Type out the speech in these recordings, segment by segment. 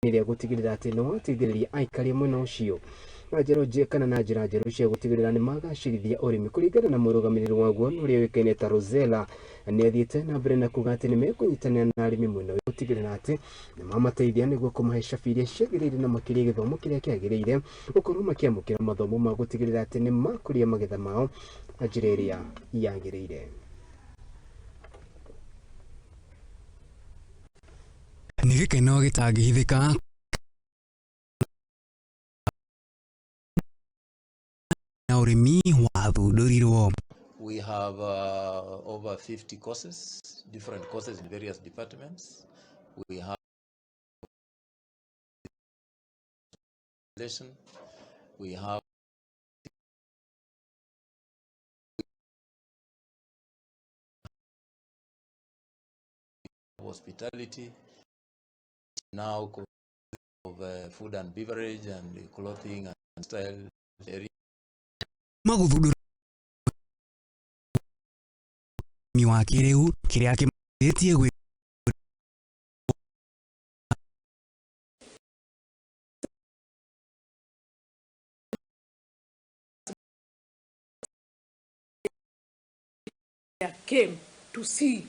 Rĩa gũtigĩrĩra atĩ nĩ wateithĩrĩria aikari a mwena ũcio na njĩra kana na njĩra njerũ cia gũtigĩrĩra nĩ magacĩrithia ũrĩmi. Kũringana na mũrũgamĩrĩri waguo ũrĩa ũĩkaine ta Rosella, nĩ athiĩte na mbere na kuga atĩ nĩ mekũnyitanĩra na arĩmi mwena ũyũ gũtigĩrĩra atĩ nĩ mamateithia nĩguo kũmahe cabi iria ciagĩrĩire na makĩria gĩthomo kĩrĩa kĩagĩrĩire gũkorwo makĩamũkĩra mathomo ma gũtigĩrĩra atĩ nĩ makũria magetha mao na njĩra ĩrĩa yagĩrĩire. Nĩ gĩkeno gĩtangĩhithĩka na ũrĩmi wathundũrirwo. We have over 50 courses, different courses in various departments. We have we have hospitality, now of food and beverage and clothing and style area. Magũthundũra ũrĩmi wa kĩrĩu kĩrĩa kĩmateithĩtie gwĩ came to see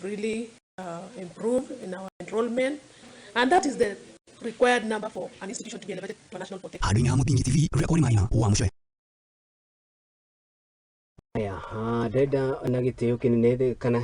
really improve in our enrollment, and that is the required number for an institution to be elevated to a national polytechnic. Handũ-inĩ ha Mũthingi TV rũrĩa kwa Maina wa Mũcwe. Aya, ndenda na gĩtĩo kĩnene kana